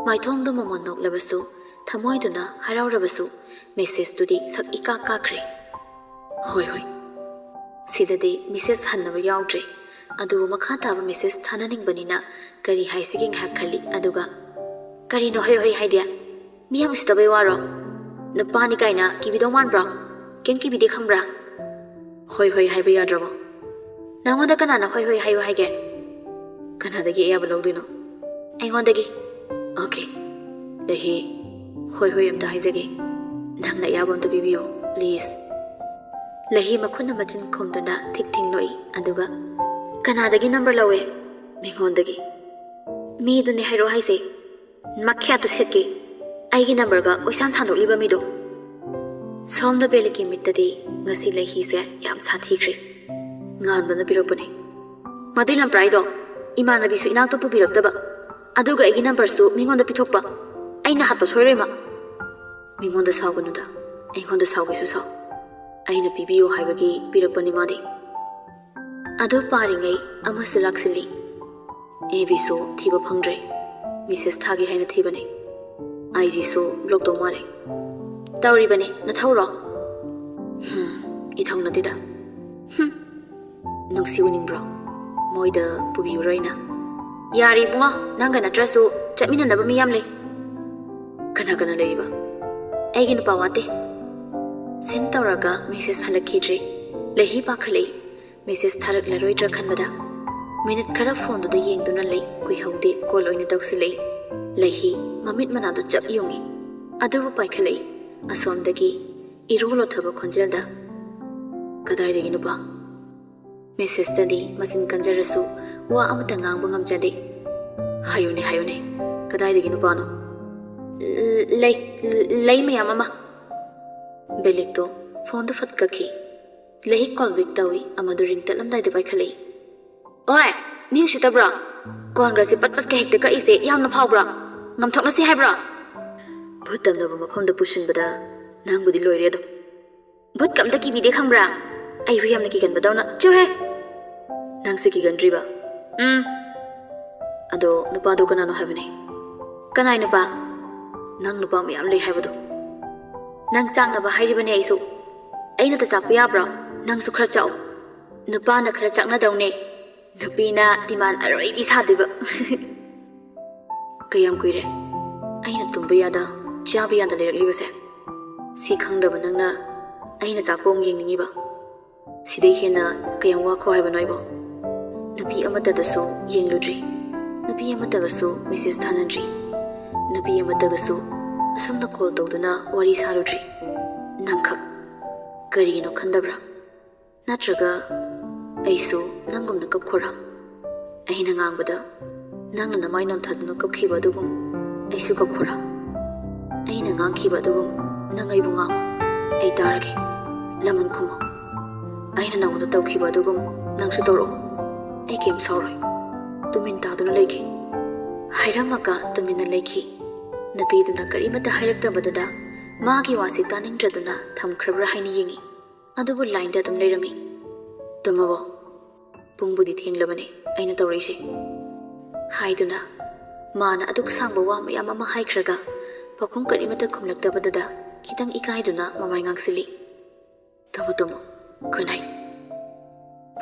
ꯃꯥꯏꯊꯣꯡꯗ ꯃꯃꯣꯟ ꯅꯣꯛꯂꯕꯁꯨ, ꯊꯃꯣꯏꯗꯨꯅ ꯍꯔꯥꯎꯔꯕꯁꯨ, ꯃꯦꯁꯦꯖꯇꯨꯗꯤ ꯁꯛ ꯏꯀꯥꯛ ꯀꯥꯛꯈ꯭ꯔꯦ꯫ "ꯍꯣꯏ, ꯍꯣꯏ꯫" ꯁꯤꯗꯗꯤ ꯃꯦꯁꯦꯖ ꯍꯟꯅꯕ ꯌꯥꯎꯗ꯭ꯔꯦ꯫ ꯑꯗꯨꯕꯨ ꯃꯈꯥ ꯇꯥꯕ ꯃꯦꯁꯦꯖ ꯊꯥꯅꯅꯤꯡꯕꯅꯤꯅ ꯀꯔꯤ ꯍꯥꯏꯁꯤꯒꯦ ꯉꯥꯏꯍꯥꯛ ꯈꯜꯂꯤ꯫ ꯑꯗꯨꯒ, "ꯀꯔꯤꯅꯣ ꯍꯣꯏ ꯍꯣꯏ ꯍꯥꯏꯗꯤ? ꯃꯤ ꯌꯥꯝ ꯎꯁꯤꯠꯇꯕꯩ ꯋꯥꯔꯣ? ꯅꯨꯄꯥꯅꯤ ꯀꯥꯏꯅ ꯀꯤꯕꯤꯗꯧ ꯃꯥꯟꯕ꯭ꯔꯣ? ꯀꯩꯝ ꯀꯤꯕꯤꯗꯦ ꯈꯪꯕ꯭ꯔꯥ?" "ꯍꯣꯏ ꯍꯣꯏ ꯍꯥꯏꯕ ꯌꯥꯗ꯭ꯔꯕꯣ?" "ꯅꯪꯉꯣꯟꯗ ꯀꯅꯥꯅ ꯍꯣꯏ ꯍꯣꯏ ꯍꯥꯏꯌꯨ ꯍꯥꯏꯒꯦ?" "ꯀꯅꯥꯗꯒꯤ ꯑꯌꯥꯕ ꯂꯧꯗꯣꯏꯅꯣ?" "ꯑꯩꯉꯣꯟꯗꯒꯤ꯫" "ꯑꯣꯀꯦ꯫ ꯂꯩꯍꯤ, ꯍꯣꯏ ꯍꯣꯏ ꯑꯝꯇ ꯍꯥꯏꯖꯒꯦ꯫ ꯅꯪꯅ ꯑꯌꯥꯕ ꯑꯝꯇ ꯄꯤꯕꯤꯌꯣ, ꯄ꯭ꯂꯤꯖ꯫" ꯂꯩꯍꯤ ꯃꯈꯨꯠꯅ ꯃꯆꯤꯟ ꯈꯨꯝꯗꯨꯅ ꯊꯤꯛ ꯊꯤꯡ ꯅꯣꯛꯏ꯫ ꯑꯗꯨꯒ, "ꯀꯅꯥꯗꯒꯤ ꯅꯝꯕꯔ ꯂꯧꯋꯦ?" "ꯃꯤꯉꯣꯟꯗꯒꯤ꯫" "ꯃꯤꯗꯨꯅꯦ ꯍꯥꯏꯔꯛꯑꯣ ꯍꯥꯏꯁꯦ?" "ꯃꯈ꯭ꯌꯥꯠꯇꯨ ꯁꯦꯠꯀꯦ, ꯑꯩꯒꯤ ꯅꯝꯕꯔꯒ ꯀꯣꯏꯁꯥꯟ ꯁꯥꯟꯗꯣꯛꯂꯤꯕ ꯃꯤꯗꯣ꯫" ꯁꯣꯝꯗ ꯕꯦꯂꯤꯛꯀꯤ ꯃꯤꯠꯇꯗꯤ ꯉꯁꯤ ꯂꯩꯍꯤꯁꯦ ꯌꯥꯝ ꯁꯥꯊꯤꯈ꯭ꯔꯦ꯫ "ꯉꯥꯟꯕꯅ ꯄꯤꯔꯛꯄꯅꯦ꯫" "ꯃꯗꯨꯏ ꯂꯝꯄ꯭ꯔꯥꯏꯗꯣ ꯏꯃꯥꯟꯅꯕꯤꯁꯨ ꯏꯅꯥꯛꯇ ꯄꯨꯕꯤꯔꯛꯇꯕ, ꯑꯗꯨꯒ ꯑꯩꯒꯤ ꯅꯝꯕꯔꯁꯨ ꯃꯤꯉꯣꯟꯗ ꯄꯤꯊꯣꯛꯄ, ꯑꯩꯅ ꯍꯥꯠꯄ ꯁꯣꯏꯔꯣꯏ ꯃꯥ꯫" "ꯃꯤꯉꯣꯟꯗ ꯁꯥꯎꯒꯅꯨꯗ, ꯑꯩꯉꯣꯟꯗ ꯁꯥꯎꯒꯦꯁꯨ ꯁꯥꯎ꯫ ꯑꯩꯅ ꯄꯤꯕꯤꯌꯨ ꯍꯥꯏꯕꯒꯤ ꯄꯤꯔꯛꯄꯅꯤ ꯃꯥꯗꯤ꯫" ꯑꯗꯨ ꯄꯥꯔꯤꯉꯩ ꯑꯃꯁꯨ ꯂꯥꯛꯁꯤꯜꯂꯤ꯫ ꯑꯦꯐ ꯕꯤꯁꯨ ꯊꯤꯕ ꯐꯪꯗ꯭ꯔꯦ꯫ ꯃꯦꯁꯦꯖ ꯊꯥꯒꯦ ꯍꯥꯏꯅ ꯊꯤꯕꯅꯦ꯫ ꯑꯥꯏ ꯖꯤꯁꯨ ꯕ꯭ꯂꯣꯛ ꯇꯧ ꯃꯥꯜꯂꯦ꯫ "ꯇꯧꯔꯤꯕꯅꯦ, ꯅꯊꯧꯔꯣ?" "ꯍꯨꯝ, ꯏꯊꯧ ꯅꯠꯇꯦꯗ꯫" "ꯍꯨꯝ, ꯅꯨꯡꯁꯤ ꯎꯅꯤꯡꯕ꯭ꯔꯣ? ꯃꯣꯏꯗ ꯄꯨꯕꯤꯌꯨꯔꯣ ꯑꯩꯅ?" "ꯌꯥꯔꯦ ꯏꯕꯨꯡꯉꯣ, ꯅꯪꯒ ꯅꯠꯇ꯭ꯔꯁꯨ ꯆꯠꯃꯤꯟꯅꯅꯕ ꯃꯤ ꯌꯥꯝ ꯂꯩ꯫" "ꯀꯅꯥ ꯀꯅꯥ ꯂꯩꯔꯤꯕ?" "ꯑꯩꯒꯤ ꯅꯨꯄꯥ ꯋꯥꯠꯇꯦ꯫" ꯁꯦꯟ ꯇꯧꯔꯒ ꯃꯦꯁꯦꯖ ꯍꯜꯂꯛꯈꯤꯗ꯭ꯔꯦ꯫ ꯂꯩꯍꯤ ꯄꯥꯈꯠꯂꯛꯏ꯫ ꯃꯦꯁꯦꯖ ꯊꯥꯔꯛꯂꯔꯣꯏꯗ꯭ꯔꯥ ꯈꯟꯕꯗ꯫ ꯃꯤꯅꯤꯠ ꯈꯔ ꯐꯣꯟꯗꯨꯗ ꯌꯦꯡꯗꯨꯅ ꯂꯩ꯫ ꯀꯨꯏꯍꯧꯗꯦ, ꯀꯣꯜ ꯑꯣꯏꯅ ꯇꯧꯁꯤꯜꯂꯛꯏ꯫ ꯂꯩꯍꯤ ꯃꯃꯤꯠ ꯃꯅꯥꯗꯨ ꯆꯞ ꯌꯨꯡꯏ꯫ ꯑꯗꯨꯕꯨ ꯄꯥꯏꯈꯠꯂꯛꯏ꯫ ꯑꯁꯣꯝꯗꯒꯤ ꯏꯔꯨ ꯂꯣꯊꯕ ꯈꯣꯟꯖꯦꯜꯗ, "ꯀꯗꯥꯏꯗꯒꯤ ꯅꯨꯄꯥ?" ꯃꯦꯁꯦꯖꯇꯗꯤ ꯃꯆꯤꯟ ꯀꯟꯖꯔꯁꯨ ꯋꯥ ꯑꯃꯠꯇ ꯉꯥꯡꯕ ꯉꯝꯖꯗꯦ꯫ "ꯍꯥꯏꯌꯨꯅꯦ, ꯍꯥꯏꯌꯨꯅꯦ, ꯀꯗꯥꯏꯗꯒꯤ ꯅꯨꯄꯥꯅꯣ?" "ꯂꯩ, ꯂꯩ ꯃꯌꯥꯝ ꯑꯃ꯫" ꯕꯦꯂꯤꯛꯇꯣ ꯐꯣꯟꯗꯨ ꯐꯠ ꯀꯛꯈꯤ꯫ ꯂꯩꯍꯤ ꯀꯣꯜ ꯕꯦꯛ ꯇꯧꯏ, ꯑꯃꯗꯨ ꯔꯤꯡ ꯇꯠꯂꯝꯗꯥꯏꯗ ꯄꯥꯏꯈꯠꯂꯛꯏ꯫ "ꯑꯣꯏ, ꯃꯤ ꯎꯁꯤꯠꯇꯕ꯭ꯔꯣ? ꯀꯣꯟꯒꯁꯦ ꯄꯠ ꯄꯠꯀ ꯍꯦꯛꯇ ꯀꯛꯏꯁꯦ ꯌꯥꯝꯅ ꯐꯥꯎꯕ꯭ꯔꯣ? ꯉꯝꯊꯣꯛꯅꯁꯤ ꯍꯥꯏꯕ꯭ꯔꯣ?" "ꯚꯨꯠ ꯇꯝꯅꯕ ꯃꯐꯝꯗ ꯄꯨꯁꯤꯟꯕꯗ ꯅꯪꯕꯨꯗꯤ ꯂꯣꯏꯔꯦ ꯑꯗꯨꯝ꯫" "ꯚꯨꯠꯀ ꯑꯝꯇ ꯀꯤꯕꯤꯗꯦ ꯈꯪꯕ꯭ꯔꯥ? ꯑꯩꯕꯨ ꯌꯥꯝꯅ ꯀꯤꯒꯟꯕꯗꯧꯅ꯫ ꯆꯨꯍꯦ!" "ꯅꯪꯁꯦ ꯀꯤꯒꯟꯗ꯭ꯔꯤꯕ?" "ꯎꯝ꯫" "ꯑꯗꯣ ꯅꯨꯄꯥꯗꯣ ꯀꯅꯥꯅꯣ ꯍꯥꯏꯕꯅꯦ?" "ꯀꯅꯥꯏ ꯅꯨꯄꯥ?" "ꯅꯪ ꯅꯨꯄꯥ ꯃꯌꯥꯝ ꯂꯩ ꯍꯥꯏꯕꯗꯣ꯫" "ꯅꯪ ꯆꯥꯛꯅꯕ ꯍꯥꯏꯔꯤꯕꯅꯦ ꯑꯩꯁꯨ꯫ ꯑꯩꯅꯇ ꯆꯥꯛꯄ ꯌꯥꯕ꯭ꯔꯣ? ꯅꯪꯁꯨ ꯈꯔ ꯆꯥꯛꯑꯣ꯫ ꯅꯨꯄꯥꯅ ꯈꯔ ꯆꯥꯛꯅꯗꯧꯅꯦ꯫ ꯅꯨꯄꯤꯅ ꯗꯤꯃꯥꯟ ꯑꯔꯣꯏꯕꯤ ꯁꯥꯗꯣꯏꯕ꯫" "ꯀꯌꯥꯝ ꯀꯨꯏꯔꯦ ꯑꯩꯅ ꯇꯨꯝꯕ ꯌꯥꯗ, ꯆꯥꯕ ꯌꯥꯗ ꯂꯩꯔꯛꯂꯤꯕꯁꯦ? ꯁꯤ ꯈꯪꯗꯕ ꯅꯪꯅ ꯑꯩꯅ ꯆꯥꯛꯄ ꯑꯃꯨꯛ ꯌꯦꯡꯅꯤꯡꯉꯤꯕ? ꯁꯤꯗꯩ ꯍꯦꯟꯅ ꯀꯌꯥꯝ ꯋꯥꯈꯣ ꯍꯥꯏꯕꯅꯣ ꯑꯩꯕꯣ? ꯅꯨꯄꯤ ꯑꯃꯠꯇꯗꯁꯨ ꯌꯦꯡꯂꯨꯗ꯭ꯔꯤ, ꯅꯨꯄꯤ ꯑꯃꯠꯇꯒꯁꯨ ꯃꯦꯁꯦꯖ ꯊꯥꯅꯗ꯭ꯔꯤ, ꯅꯨꯄꯤ ꯑꯃꯠꯇꯒꯁꯨ ꯑꯁꯨꯝꯅ ꯀꯣꯜ ꯇꯧꯗꯨꯅ ꯋꯥꯔꯤ ꯁꯥꯔꯨꯗ꯭ꯔꯤ꯫ ꯅꯪꯈꯛ꯫ ꯀꯔꯤꯒꯤꯅꯣ ꯈꯟꯗꯕ꯭ꯔꯥ? ꯅꯠꯇ꯭ꯔꯒ ꯑꯩꯁꯨ ꯅꯪꯒꯨꯝꯅ ꯀꯞꯈꯣꯔꯥ?" ꯑꯩꯅ ꯉꯥꯡꯕꯗ ꯅꯪꯅ ꯅꯃꯥꯏ ꯅꯣꯟꯊꯗꯨꯅ ꯀꯞꯈꯤꯕ ꯑꯗꯨꯒꯨꯝ ꯑꯩꯁꯨ ꯀꯞꯈꯣꯔꯥ? ꯑꯩꯅ ꯉꯥꯡꯈꯤꯕ ꯑꯗꯨꯒꯨꯝ ꯅꯪ ꯑꯩꯕꯨ ꯉꯥꯡꯉꯨ꯫ ꯑꯩ ꯇꯥꯔꯒꯦ꯫ ꯂꯃꯟ ꯈꯨꯝꯃꯨ꯫ ꯑꯩꯅ ꯅꯉꯣꯟꯗ ꯇꯧꯈꯤꯕ ꯑꯗꯨꯒꯨꯝ ꯅꯪꯁꯨ ꯇꯧꯔꯛꯎ꯫ ꯑꯩ ꯀꯩꯝ ꯁꯥꯎꯔꯣꯏ꯫ ꯇꯨꯃꯤꯟ ꯇꯥꯗꯨꯅ ꯂꯩꯈꯤ꯫ ꯍꯥꯏꯔꯝꯃꯒ ꯇꯨꯃꯤꯟꯅ ꯂꯩꯈꯤ꯫ ꯅꯨꯄꯤꯗꯨꯅ ꯀꯔꯤꯃꯠꯇ ꯍꯥꯏꯔꯛꯇꯕꯗꯨꯗ ꯃꯥꯒꯤ ꯋꯥꯁꯤ ꯇꯥꯅꯤꯡꯗ꯭ꯔꯗꯨꯅ ꯊꯝꯈ꯭ꯔꯕ꯭ꯔꯥ ꯍꯥꯏꯅ ꯌꯦꯡꯉꯤ꯫ ꯑꯗꯨꯕꯨ ꯂꯥꯏꯟꯗ ꯑꯗꯨꯝ ꯂꯩꯔꯝꯃꯤ꯫ "ꯇꯨꯝꯃꯕꯣ? ꯄꯨꯡꯕꯨꯗꯤ ꯊꯦꯡꯂꯕꯅꯤ ꯑꯩꯅ ꯇꯧꯔꯛꯏꯁꯦ," ꯍꯥꯏꯗꯨꯅ ꯃꯥꯅ ꯑꯗꯨꯛ ꯁꯥꯡꯕ ꯋꯥ ꯃꯌꯥꯝ ꯑꯃ ꯍꯥꯏꯈ꯭ꯔꯒ ꯄꯥꯎꯈꯨꯝ ꯀꯔꯤꯃꯠꯇ ꯈꯨꯝꯂꯛꯇꯕꯗꯨꯗ ꯈꯤꯇꯪ ꯏꯀꯥꯏꯗꯨꯅ ꯃꯃꯥꯏ ꯉꯥꯡꯁꯤꯜꯂꯤ꯫ "ꯇꯨꯝꯃꯨ, ꯇꯨꯝꯃꯨ꯫ Good night."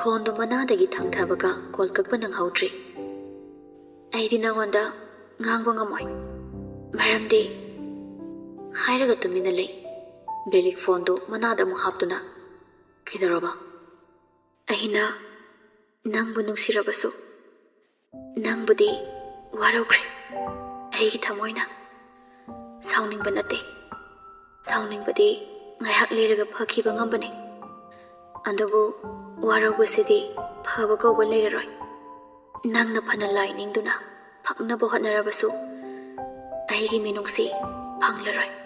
ꯐꯣꯟꯗꯨ ꯃꯅꯥꯗꯒꯤ ꯊꯥꯡꯊꯕꯒ ꯀꯣꯜ ꯀꯛꯄ ꯅꯪꯍꯧꯗ꯭ꯔꯤ꯫ "ꯑꯩꯗꯤ ꯅꯉꯣꯟꯗ ꯉꯥꯡꯕ ꯉꯝꯃꯣꯏ, ꯃꯔꯝꯗꯤ ꯍꯥꯏꯔꯒ ꯇꯨꯃꯤꯟꯅ ꯂꯩ꯫ ꯕꯦꯂꯤꯛ ꯐꯣꯟꯗꯨ ꯃꯅꯥꯗ ꯑꯃꯨꯛ ꯍꯥꯞꯇꯨꯅ, "ꯀꯩꯗꯧꯔꯕ?" "ꯑꯩꯅ ꯅꯪꯕꯨ ꯅꯨꯡꯁꯤꯔꯕꯁꯨ, ꯅꯪꯕꯨꯗꯤ ꯋꯥꯔꯧꯈ꯭ꯔꯦ ꯑꯩꯒꯤ ꯊꯃꯣꯏꯅ꯫ ꯁꯥꯎꯅꯤꯡꯕ ꯅꯠꯇꯦ, ꯁꯥꯎꯅꯤꯡꯕꯗꯤ ꯉꯥꯏꯍꯥꯛ ꯂꯩꯔꯒ ꯐꯈꯤꯕ ꯉꯝꯕꯅꯤ꯫ ꯑꯗꯨꯕꯨ ꯋꯥꯔꯧꯕꯁꯤꯗꯤ ꯐꯕ ꯀꯧꯕ ꯂꯩꯔꯔꯣꯏ꯫ ꯅꯪꯅ ꯐꯅ ꯂꯥꯏ ꯅꯤꯡꯗꯨꯅ ꯐꯪꯅꯕ ꯍꯣꯠꯅꯔꯕꯁꯨ ꯑꯩꯒꯤ ꯃꯤꯅꯨꯡꯁꯤ ꯐꯪꯂꯔꯣꯏ꯫